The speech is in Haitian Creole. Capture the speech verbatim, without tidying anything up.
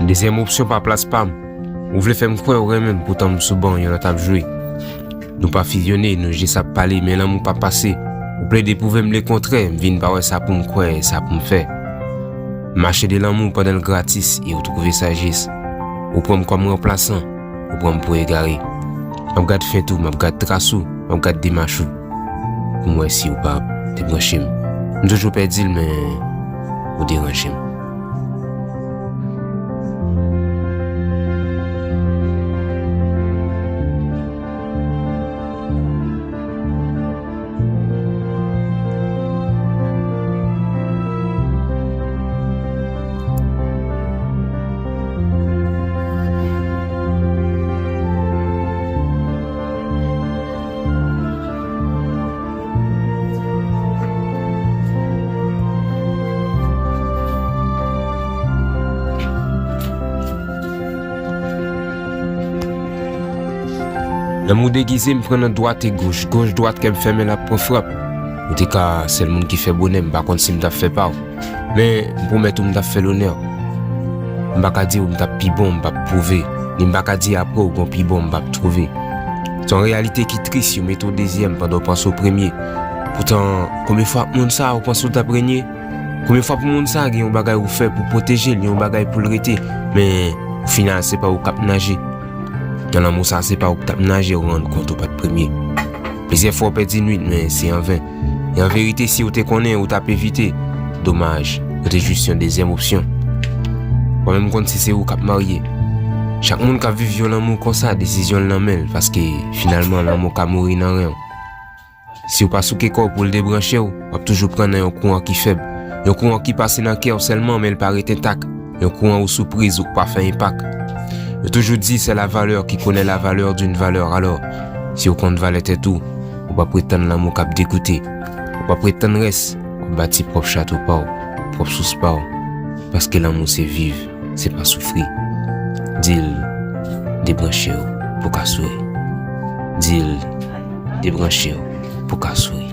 Dezyèm opsyon pa plas pa m. Ou vle fè m kwè ou renmen m, poutan m sou ban yon lòt ap jwe. Nou pa fizyone, nou jis ap pale, men lanmou pa pase. Ou plede pwouve m lekontrè, m vin pa wè sa pou m kwè, sa pou m fè. M mache de lanmou pandan l gratis e ou twouve sajès. Ou pran m kòm ranplasan, ou pran m pou egare. M ap gad fent ou, m ap gad tras ou, m ap gad demach ou. Pou m wè si ou pa ap debranche m. M toujou pèdi l, men ou deranje m. Lanmou degize, m pran nan dwat e goch, goch dwat, kè m fèmen l ap pran frap. Ou te ka sèl moun ki fè bonè, m pa konn si m t ap fè pa w. Men, m pwomèt ou m t ap fè lonè w. M pa ka di w m t ap pi bon, m p ap pwouve. Ni m pa ka di apre w gon pi bon, m p ap twouve. Se yon reyalite ki tris, yo mete w dezyèm pandan w panse w premye. Poutan, konbyen fwa ak moun sa a ou panse w t ap renye? Konbyen fwa pou moun sa a gen yon bagay ou fè pou pwoteje l, yon bagay pou l rete? Men, o final, se pa ou k ap naje. Nan lanmou sa, se pa ou k t ap naje, ou rann kont ou pa t premye. Plizyè fwa w pèdi nwit, men se an ven. E an verite, si ou te konnen, ou t ap evite. Domaj, ou te jis yon dezyèm opsyon. Ou pa menm konn si se ou k ap marye. Chak moun k ap viv yon lanmou konsa, desizyon l nan men l, paske finalman, lanmou ka mouri nan ren w. Si w pa souke kò w pou l debranche w, w ap toujou pran nan yon kouran ki fèb. Yon kouran ki pase nan kè w sèlman, men l pa ret entak. Yon kouran ou sou priz, ou pa fè enpak. Yo toujou di, c'est la valeur qui connaît la valeur d'une valeur. Alò, si w konn valè tèt ou, ou p ap ret tann lanmou k ap degoute. Ou p ap ret tann rès, w ap bati pwòp chato pa w, pwòp sous pa w. Paske lanmou se viv, se pa soufri. Di l debranche w pou w ka souri. Di l debranche w pou w ka souri.